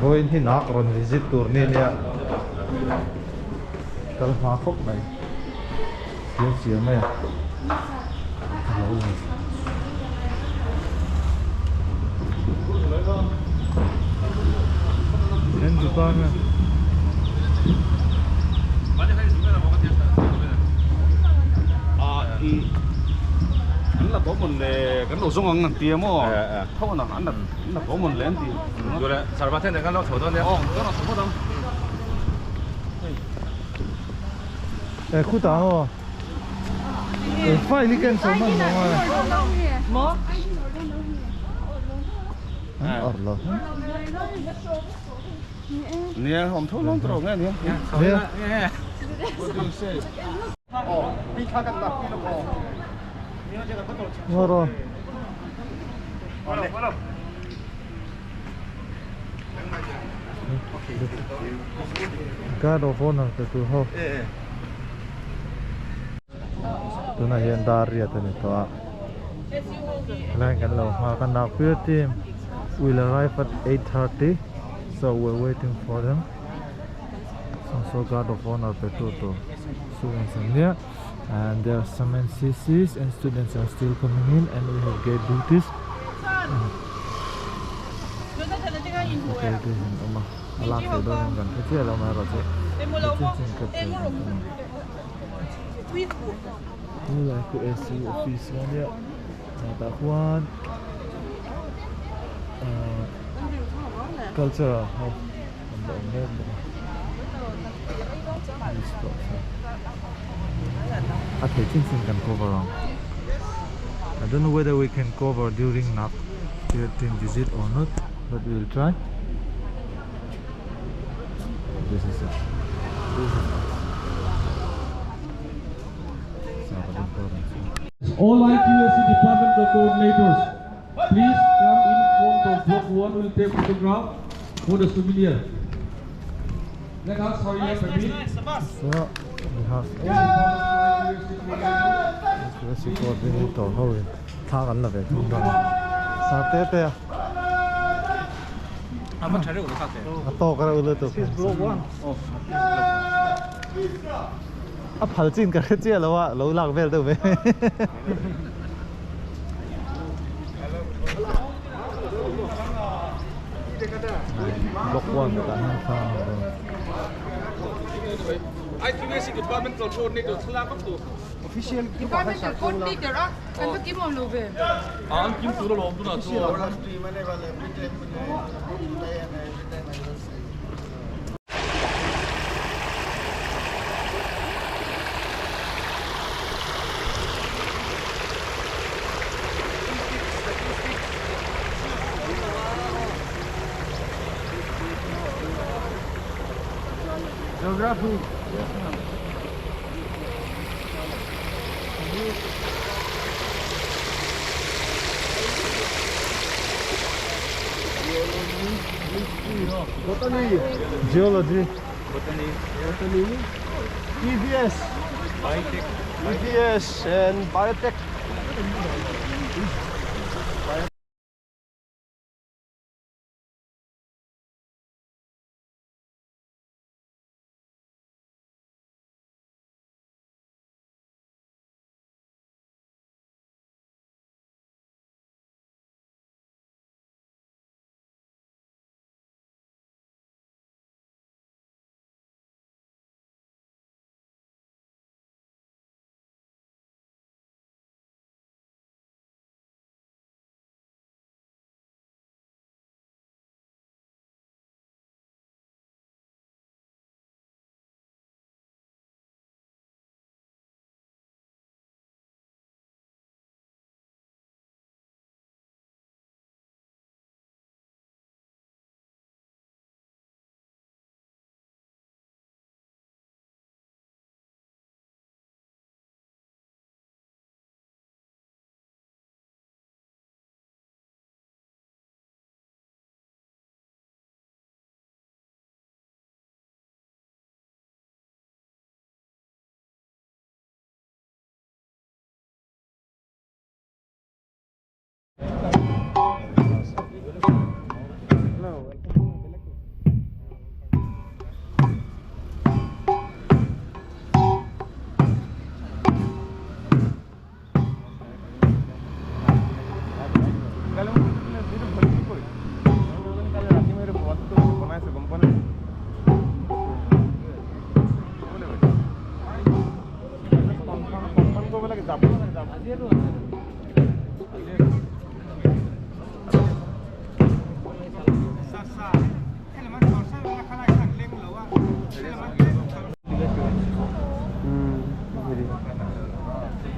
Vawiin hi nak rawn visit tur ni ania kal hma khawp mai siam siam mai a a lo ni. An department. An la tawh mawn le kan lo zawng ang an ti a maw tho an an la tawh mawn le an ti Tule sarva then kan lo chho dawn nia aw kan lo chho phawt ang E khutah maw e file hi cancel hman lo maw an awrh lo Nia awm tho lawng tawh nge nia Nia Ngawr Guard of honor pe tur ho Tunah hian dar riat a ni tawh a Helai kan lo nghak a Nagpur team will arrive at 8:30 so we're waiting for them So guard of honor pe tu tur students an nia and there are some NCCs and students are still coming in and we have gate duties faculty an awm a a lak theih dawn em kan hre chiah lo amaherawh chu chin chin capture kan tum ang helai khu AC office a nia tah khuan ahh culture ho an la awm mek bawk a a thei chin chin kan cover ang I don't know whether we can cover during nak team visit or not but we will try this is it this is us All IQAC departmental coordinators, please come in front of block 1, we'll take photograph for the souvenir. Let us hurry up a bit. So we have IQAC coordinator ho in thla kan la ve thung dawn a sa te te a a tawk reuh lutuk a phal chin ka hre chiah lo a lo lak vel deuh ve. Block 1 tah hian thla a dawn. IQAC departmental coordinator thlalak vak tur. Official departmental coordinator a kan va kim awm lo ve. An kim tur alawm tunah chuan. Geography. Botany. Geology. Botany. Botany. EVS. Biotech. EVS and biotech.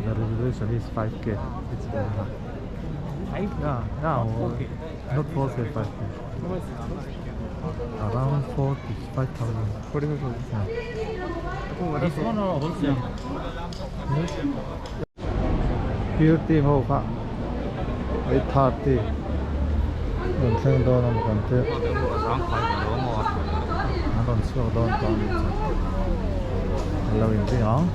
The resolution is 5K. It's very high. 5? Yeah, yeah. 4K. Not 4K, 5K. Around 45,000. 45,000. Yeah. This one or wholesale? Pure team ho kha 8:30 rawn thleng dawn a maw kan tia an rawn chhuak dawn tawh a nih chu an lo inring ang.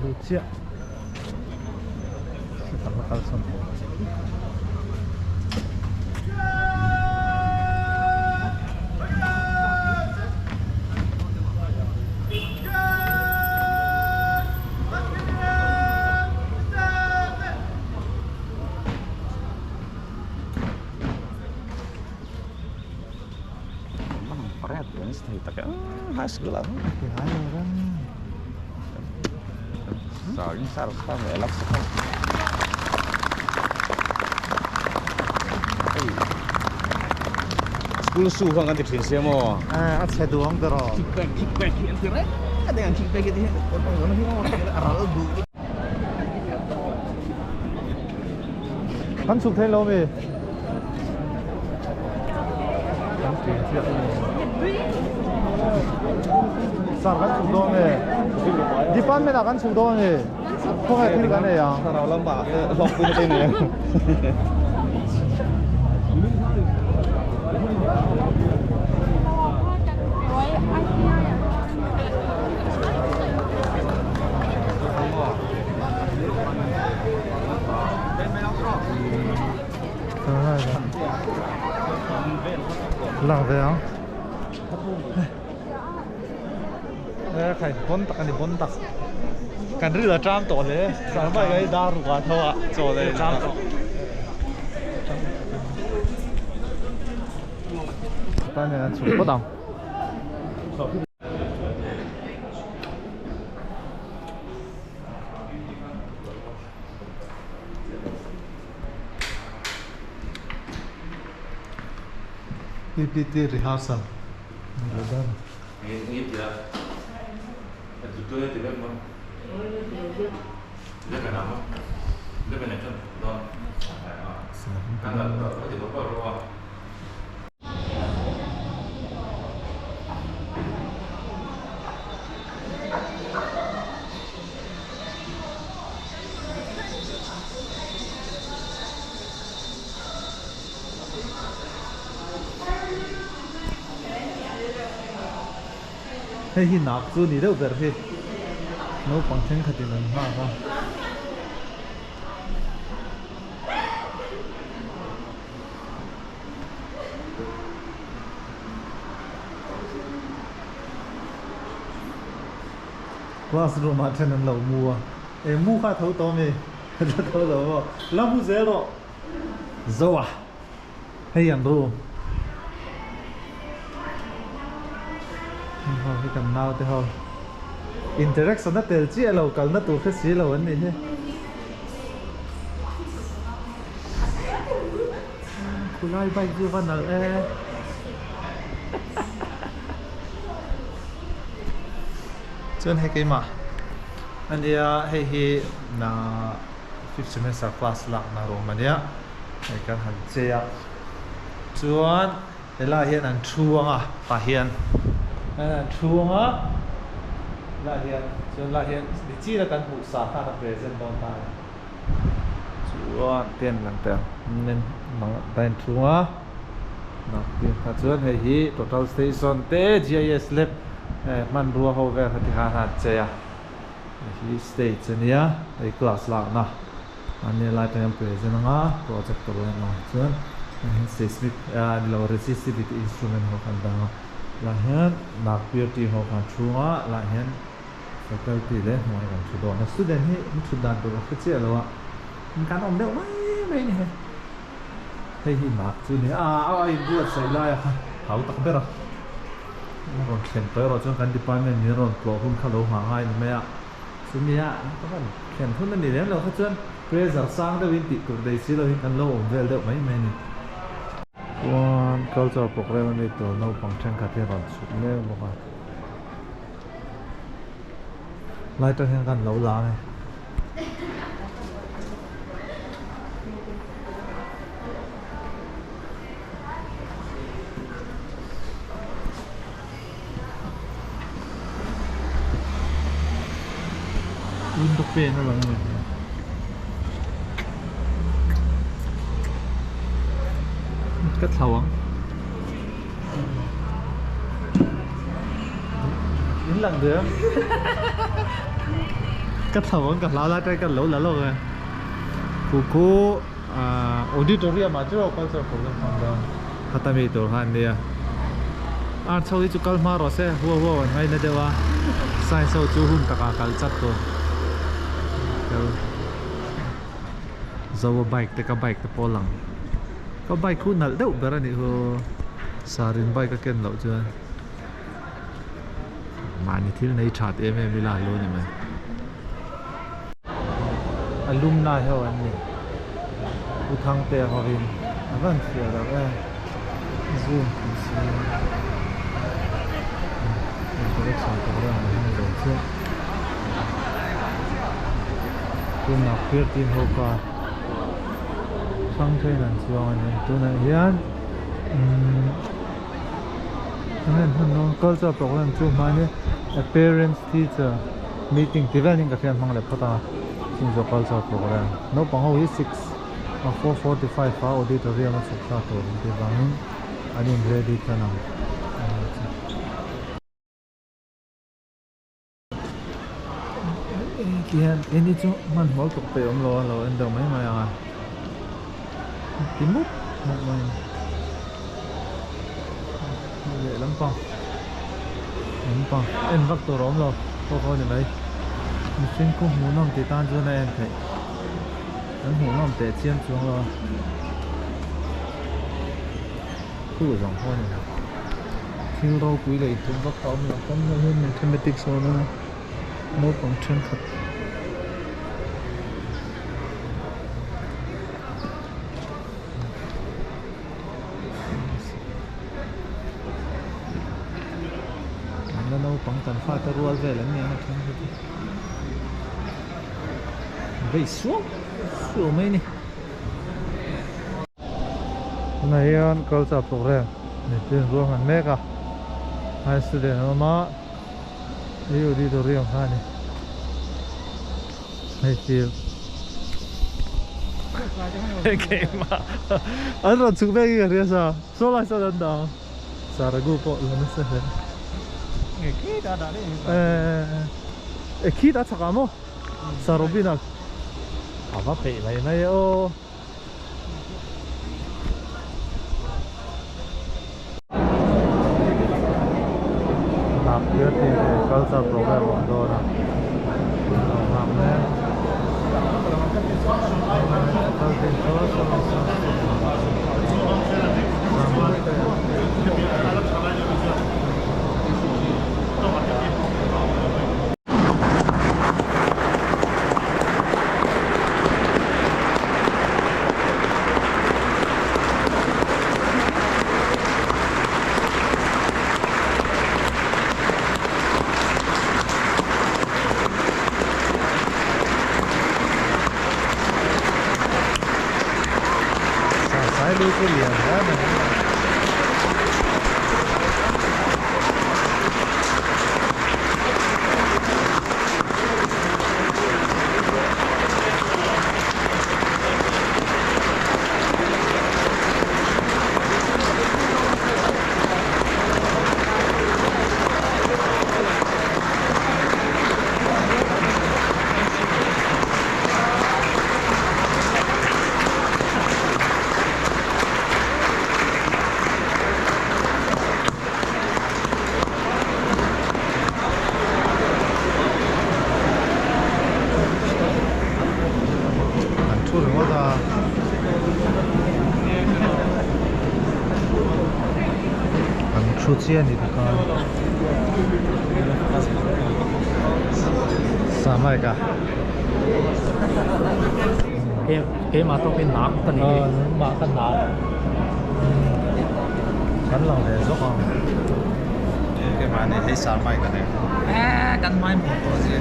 Lut chiah kan la kal sawn thei. nasa thei tak e high school ah Ti ngai lo reng. Sar in sar sar leh lak sak a. Hei school shoe kha kan ti thin sia maw? A chhe duh ang ber aw. Kick back kick back hi an ti reng a deng ang kick back hi ti hian a ral duh. Kan chhuk thei lo mi? Kan tui chiah a ni. Sir kan chhuk dawn nge? Department ah kan chhuk dawn nge? Khawngaih thil kan ei ang. Thlarau lamah hlawkpui na te ni. Lang ve ang. E khai bon tak ani bon tak. Kan ril a tram tawh hle. Sarmai ka hi dar ruk ah tho a chaw leh tram tawh. Tan hian an chhuk phawt ang. PPT rehearsal Hei hi nak chu ni deuh ber hi naupang thenkhatin an nghak a. Classroom ah then an lo mu a, e mu kha tho tawh ami? La tho lo maw? La mu zel rawh! Zo a, hei an room. Heng ho hi kan naute ho. Interaction a tel chiah lo, kalna tur hre si lo an nih hi. Khulai bike chu va nalh e. Chuan hei keimah ania hei hi na fifth semester class lakna room ania hei kan han chei a chuan helaiah hian an thu ang a tah hian an thu ang a helaiah hian chuan helaiah hian nichina kan hmuh sa khan a present dawn ta a ni. Chuan ten lang teh ang nen thung a naktin kha chuan hei hi total station te GIS lab hmanrua ho vel kha ti khan a chei a hei hi stage ania hei class lakna ania lai pawh hian present anga projector lam ah chuan seismic ni lo resistivity instrument ho kha an dang a lah hian nakpir team ho kha an thung a lah hian. Faculty leh hnuai kan thu dawn a, student hi an thut dan tur a hre chiah lo a, kan awm deuh mai mai a ni hei. Hei hi mak chu a ni a, a inbuatsaih lai a kha hau tak ber a, a rawn thlen tawh erawh chuan kan department min rawn tlawh hun kha lo nghah ngai a ni mai a, chumi a ka rawn thlen hun a ni lem lo kha chuan pressure sang deuhin tih tur nei si loin kan lo awm vel deuh mai mai a ni. Chuan culture programme a mi tur naupang thenkhat hi a rawn chhuk mek bawk a. Lai tang hian kan lo la a ni. Window pane a lang a ni. Ka thlau ang. In lang được. Ka thlau ang ka hlau lai te kan lo la lawk e. Khu khu auditorium ah chu culture program hmang dawn khata mi tur kha an nia. Arts ho hi chu kal hma rawh se huau huau an ngaina deuh a science ho chu hun takah kal chat tur. Zo a bike te ka bike te pawh a lang. Ka bike khu nalh deuh ber a nih hu. Sarin bike a ken loh chuan. Mahni thil nei that em em ila a lo ni mai. Alumni ho an ni. Pu Thangtea hovin a van fiah lo em. Zoom tih si introduction program an hmang zo chiah. Tunah clear team ho kha hrang thein an chuang a ni. Tunah hian umm enge an hman dawn culture program chu hmani a parents teacher meeting ti velin ka hriat hmang leh phawt ang a chung zawh culture program naupang ho hi 6 a 4:45 a auditorium a chhuk thla tur an tih vangin an in ready tan ang. Tihian keini chu hmanhmawh tuk peih awm lo a lo en deuh mai mai ang a ti mup mup mai a ni leh lampang lampang en vak tur a awm lo pawh kha a ni mai mihring khu hmuhnawm tih tan chuan a en theih an hmuhnawm teh chiam chuang lo a khu zawng pawh a ni lo. Thil ropui leh intum vak a awm lo tam lo hian mathematics a awm a naupang thenkhat an la naupang kan fate rual vel an ni ang a then kha chu vei suau suau mai a ni. Tunah hian culture program mipui an ruahman mek a high student an awm a hei auditorium kha a ni hei field keimah an rawn chhuk vek hi ka hria sa saw lai sawn an dah ang saragu pawh la nasa hle e khitah chhak ah maw sarobin a va peih mai mai e aw. Hnaptir tih leh culture program a awm dawn a lo nghak mek Sai lu chu lian hle mai. An thu ringawt a. An thu chiah a ni tikhan. Samaika. Keimah tawkin nak ka ni. Nangmah ka nak. Kan lang ve zawk ang. Keimah ni hei Sarmai ka nei. Kan mai hmuh tawh zia.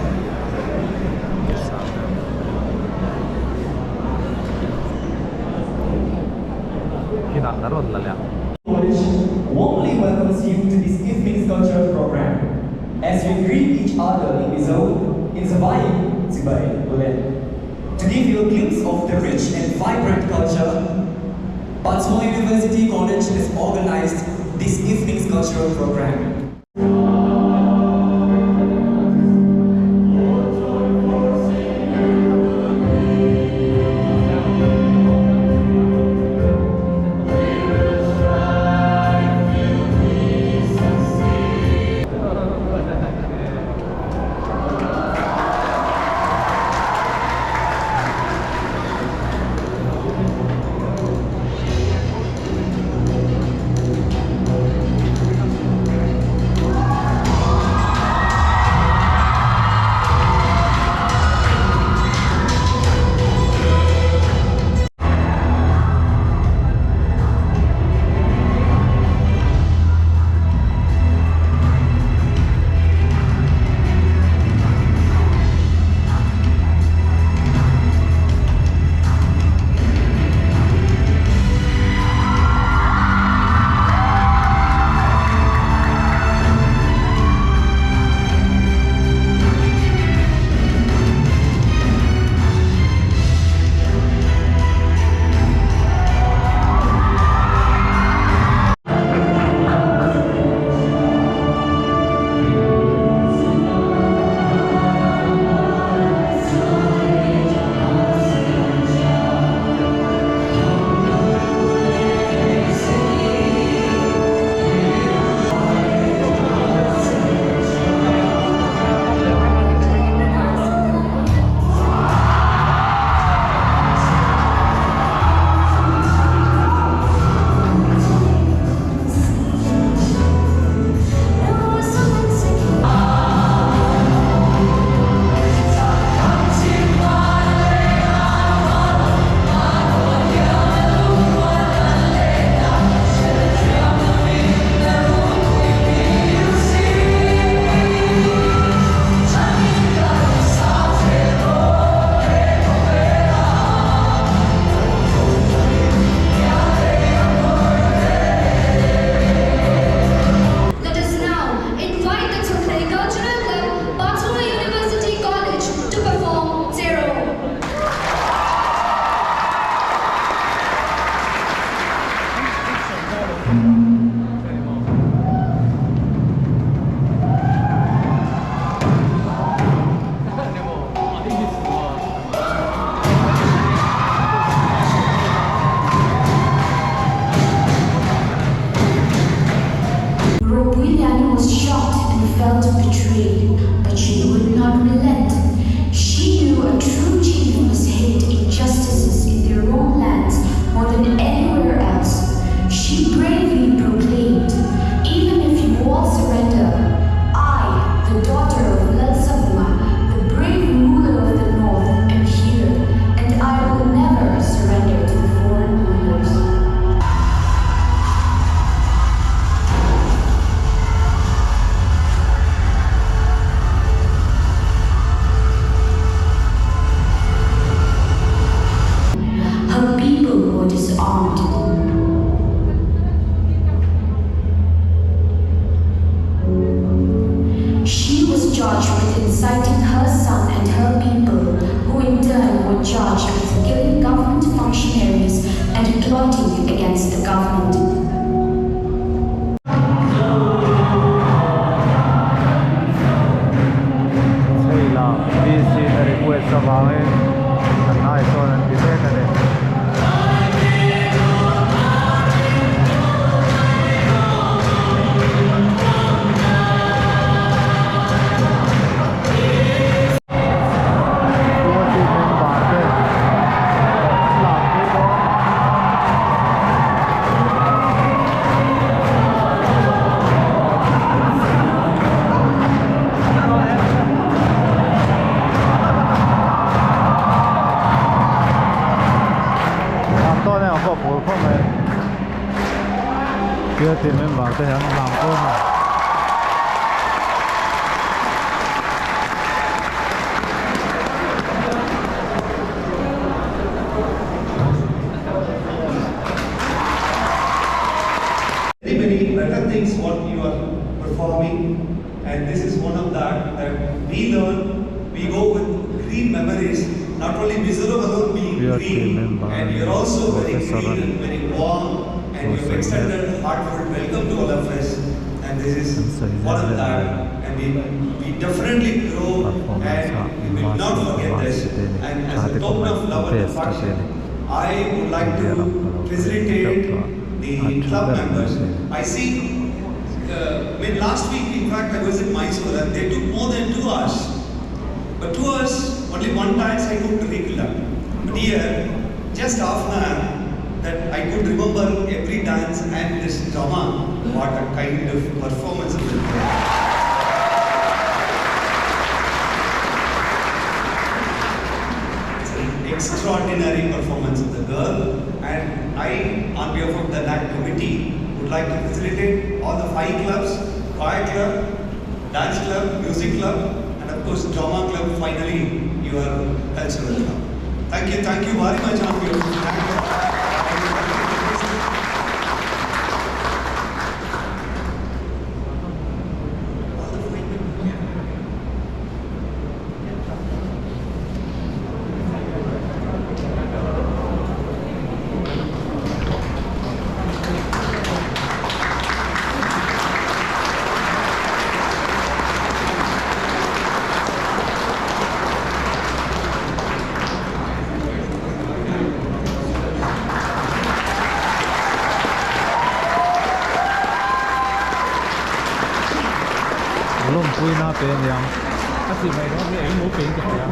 Kinah ka rawn la leh ang. College warmly welcomes you to this evening's cultural program. As we greet each other in Mizo, in Savai, Chibai, Ule. To give you a glimpse of the rich and vibrant culture, Patsmo University College has organized this evening's cultural program. plotting against the government. Chheila VC na request avangin an ai sawn an ti mek a ni. Pure team member te an lam pui dawn. Lam dawn erawh pawh phur khawp mai. Pure team member te hian lam pui a ni. Many, many better things what you are performing and this is one of that that we learn, we go with green memories, not only Mizoram alone being We are team green member and you're also very Professor green and very warm and you've Professor extended heartfelt welcome to all of us and this is one of that and we, we definitely grow Performance and we will not forget this and as a token of love and affection I would like to facilitate the club members. I see, I mean, last week, in fact, I was in Mysore and they took more than 2 hours. But 2 hours, only one time I could recollect. But here, just half an hour, that I could remember every dance and this drama. What a kind of performance it was. It's an extraordinary performance of the girl, and I, on behalf of the NAC committee, would like to facilitate all the 5 clubs, choir club, dance club, music club, and of course drama club, finally your cultural club. Thank you very much on behalf of the NAC club. All the 5 members. Lawmpuina pe aniang. A chi mai dawn hi engmaw pe in ka hria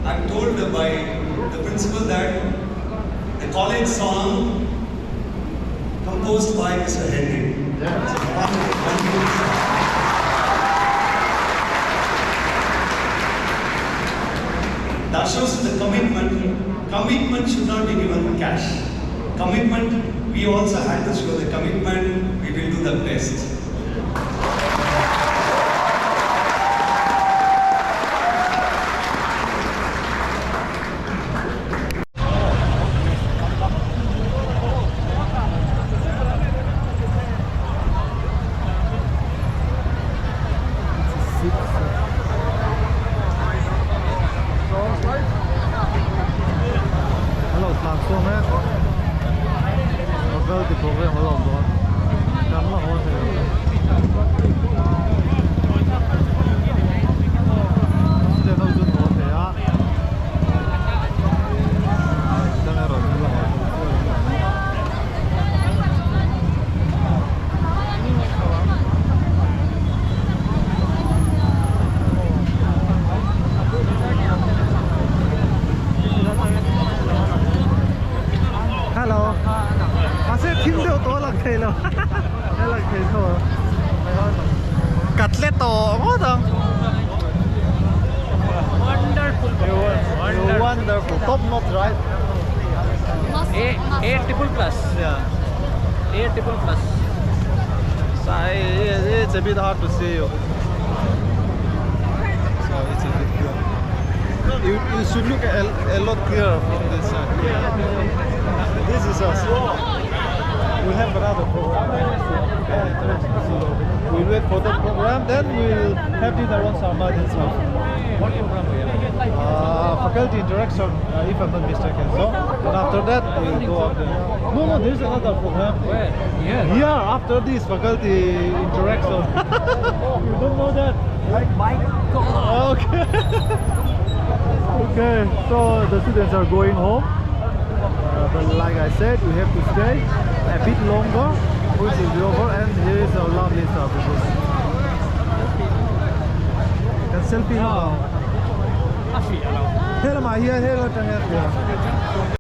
I'm told by the principal that the college song composed by Mr. Henry. It's a wonderful, wonderful song. That shows the commitment. Commitment should not be given cash. Commitment, we also had to show the commitment, we will do the best. A lo tlan chhuak mek faculty program a lo awm dawn kan la haw thei lo student ho chu an haw thei a dang erawh chu la haw thei Hello. Mahse thim deuh tawh a lang thei lo. A lang thei tho a. Kat le tawh ngawt ang. Wonderful. Wonderful. Wonderful. Top notch, right? A A triple plus. Yeah. A triple plus. So it's a bit hard to see you. So it's a bit good. You, you should look a, a lot clearer from this side. This is us. We have another program. So we wait for the program, then we'll have dinner on Sarmadin's house. What program we have? Faculty interaction, if I'm not mistaken. So, and after that, we'll go up there. No, no, there's another program. Where? Here. Yeah, after this faculty interaction. You don't know that? My God. Okay. Okay, so the students are going home. But like I said, we have to stay a bit longer, which is over, and here is our lovely services. Can selfie now. Hello, my here, hello, here.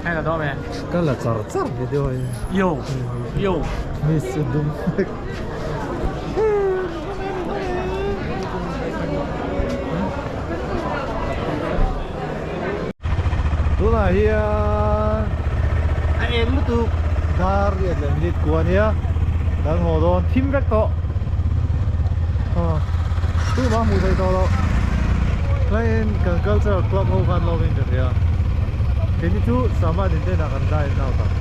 拍得到没？ 干了咋咋video 有有。 Miss Dum. Tunah hian a eng lutuk dar riat leh minute kua ania kan haw dawn thim vek tawh tumah hmuh theih tawh loh tlaiin kan cultural club ho khan lo in ka hria keini chu saman in te nah kan dine out ang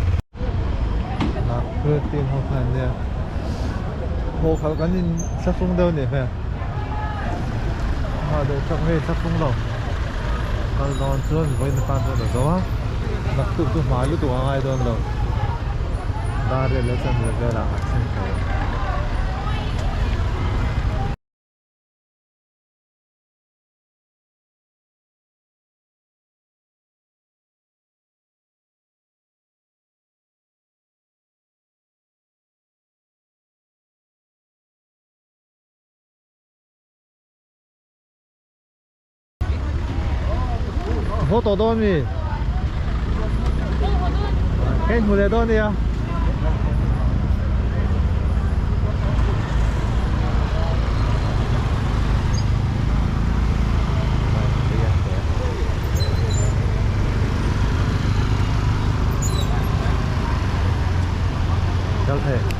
Nakpur team ho khan nia haw khalh kan in thlafung deuh a nih hmel a deuh chak nge thlafung lo kal dawn chuan vawiin atan chuan a zo a naktuk chu hmai lutuk a ngai dawn lo dar riat leh chanve velah a thleng thei ang. Haw tawh dawn mi? Hei hmu leh dawn nia. Kal thei.